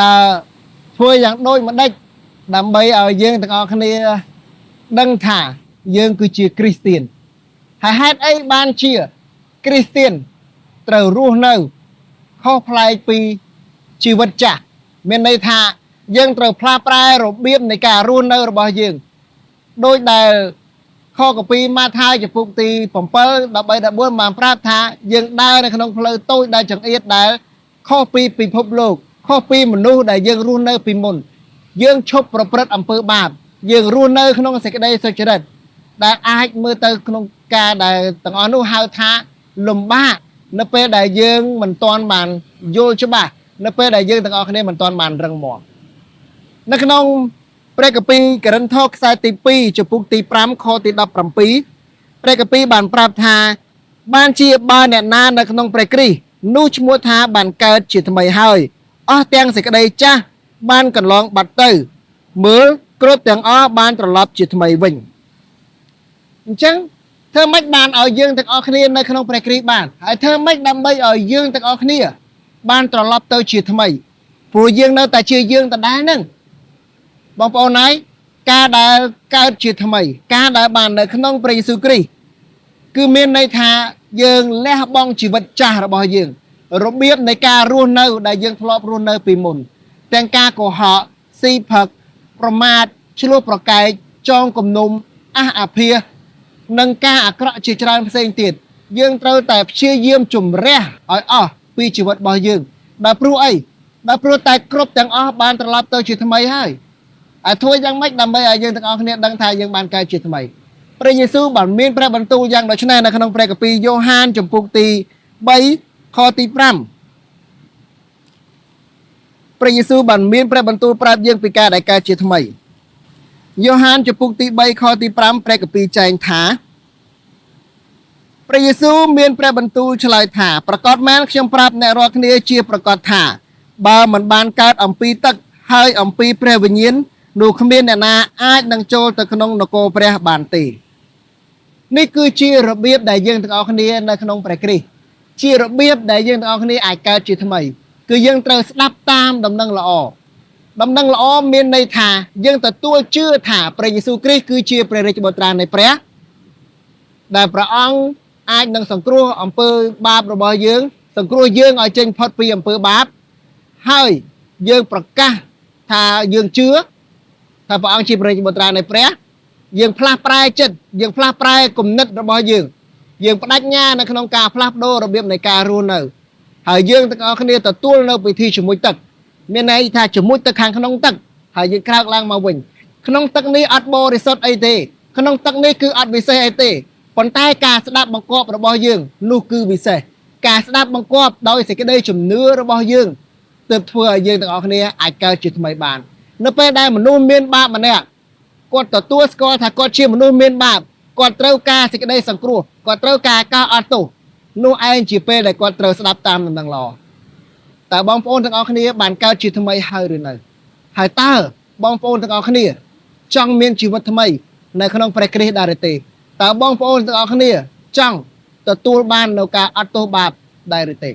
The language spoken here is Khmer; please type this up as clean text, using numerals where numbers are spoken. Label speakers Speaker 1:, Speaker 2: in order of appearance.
Speaker 1: តើធ្វើយ៉ាងដូចម្ដេចដើម្បីឲ្យយើងទាំងអស់គ្នាដឹងថាយើងគឺជាគ្រីស្ទៀនហើយហេតុអីបានជាគ្រីស្ទៀនត្រូវរស់នៅខុសប្លែកពីជីវិតចាស់មានន័យថាយើងត្រូវផ្លាស់ប្រែរបៀបនៃការរស់នៅរបស់យើងដោយដែលខគម្ពីរម៉ាថាយជំពូកទី7 13 14បានប្រាប់ថាយើងដើរនៅក្នុងផ្លូវតូចដែលចង្អៀតដែលខុសពីពិភពលោកខុសពីមនុស្សដែលយើងរស់នៅពីមុនយើងឈប់ប្រព្រឹត្តអំពើបាបយើងរស់នៅក្នុងសេចក្តីសុចរិតដែលអាចមើលទៅក្នុងការដែលទាំងអស់នោះហៅថាលំបាកនៅពេលដែលយើងមិនទាន់បានយល់ច្បាស់នៅពេលដែលយើងទាំងអស់គ្នាមិនទាន់បានរឹងមាំនៅក្នុងព្រះគម្ពីរកូរិនថូសខ្សែទី2ជំពូកទី5ខទី17ព្រះគម្ពីរបានប្រាប់ថាបានជាបើអ្នកណានៅក្នុងព្រះគ្រីស្ទនោះឈ្មោះថាបានកើតជាថ្មីហើយអស់ទាំងសេចក្តីចាស់បានកន្លងបាត់ទៅមើលគ្រប់ទាំងអស់បានត្រឡប់ជាថ្មីវិញអញ្ចឹងធ្វើម៉េចបានឲ្យយើងទាំងអស់គ្នានៅក្នុងព្រះគ្រីស្ទបានហើយធ្វើម៉េចដើម្បីឲ្យយើងទាំងអស់គ្នាបានត្រឡប់ទៅជាថ្មីព្រោះយើងនៅតែជាយើងដដែលហ្នឹងបងប្អូនហើយការដែលកើតជាថ្មីការដែលបាននៅក្នុងព្រះយេស៊ូវគ្រីស្ទគឺមានន័យថាយើងលះបង់ជីវិតចាស់របស់យើងរបៀបនៃការរស់នៅដែលយើងធ្លាប់រស់នៅពីមុនទាំងការកុហកស៊ីផឹកប្រមាថឆ្លោះប្រកែកចងគំនុំអះអាភាសនិងការអាក្រក់ជាច្រើនផ្សេងទៀតយើងត្រូវតែព្យាយាមជំរះឲ្យអស់ពីជីវិតរបស់យើងដោយព្រោះអីដោយព្រោះតែគ្រប់ទាំងអស់បានត្រឡប់ទៅជាថ្មីហើយហើយធ្វើយ៉ាងម៉េចដើម្បីឲ្យយើងទាំងអស់គ្នាដឹងថាយើងបានកើតជាថ្មីព្រះយេស៊ូវបានមានព្រះបន្ទូលយ៉ាងដូចនេះនៅក្នុងព្រះគម្ពីរយ៉ូហានជំពូកទី3ខទី5ព្រះយេស៊ូវបានមានព្រះបន្ទូលប្រាប់យើងពីការដែលកើតជាថ្មីយ៉ូហានជំពូកទី3ខទី5ព្រះគម្ពីរចែងថាព្រះយេស៊ូវមានព្រះបន្ទូលឆ្លើយថាប្រកាសមែនខ្ញុំប្រាប់អ្នករាល់គ្នាជាប្រកាសថាបើមិនបានកើតអំពីទឹកហើយអំពីព្រះវិញ្ញាណនោះគ្មានអ្នកណាអាចនឹងចូលទៅក្នុងនគរព្រះបានទេនេះគឺជារបៀបដែលយើងទាំងអស់គ្នានៅក្នុងព្រះគ្រីស្ទជារបៀបដែលយើងទាំងអស់គ្នាអាចកើតជាថ្មីគឺយើងត្រូវស្ដាប់តាមដំណឹងល្អដំណឹងល្អមានន័យថាយើងទទួលជឿថាព្រះយេស៊ូវគ្រីស្ទគឺជាព្រះរាជបុត្រានៃព្រះដែលព្រះអង្គអាចនឹងសង្គ្រោះអំពើបាបរបស់យើងសង្គ្រោះយើងឲ្យចេញផុតពីអំពើបាបហើយយើងប្រកាសថាយើងជឿថាព្រះអង្គជាព្រះរាជបុត្រានៃព្រះយើងផ្លាស់ប្រែចិត្តយើងផ្លាស់ប្រែគំនិតរបស់យើងយើងបដិញ្ញានៅក្នុងការផ្លាស់ប្ដូររបៀបនៃការរស់នៅហើយយើងទាំងអស់គ្នាទទួលនៅពិធីជាមួយទឹកមានន័យថាជាមួយទឹកខាងក្នុងទឹកហើយយើងក្រោកឡើងមកវិញក្នុងទឹកនេះអត់បរិសុទ្ធអីទេក្នុងទឹកនេះគឺអត់វិសេសអីទេប៉ុន្តែការស្ដាប់បង្គាប់របស់យើងនោះគឺវិសេសការស្ដាប់បង្គាប់ដោយសេចក្តីជំនឿរបស់យើងទើបធ្វើឲ្យយើងទាំងអស់គ្នាអាចកើតជាថ្មីបាននៅពេលដែលមនុស្សមានបាបម្នាក់គាត់ទទួលស្គាល់ថាគាត់ជាមនុស្សមានបាបគាត់ត្រូវការសេចក្តីសង្គ្រោះគាត់ត្រូវការការអត់ទោសនោះឯងជាពេលដែលគាត់ត្រូវស្ដាប់តាមដំណឹងល្អតើបងប្អូនទាំងអស់គ្នាបានកើតជាថ្មីហើយឬនៅហើយតើបងប្អូនទាំងអស់គ្នាចង់មានជីវិតថ្មីនៅក្នុងព្រះគ្រីស្ទដែរឬទេតើបងប្អូនទាំងអស់គ្នាចង់ទទួលបាននៅការអត់ទោសបាបដែរឬទេ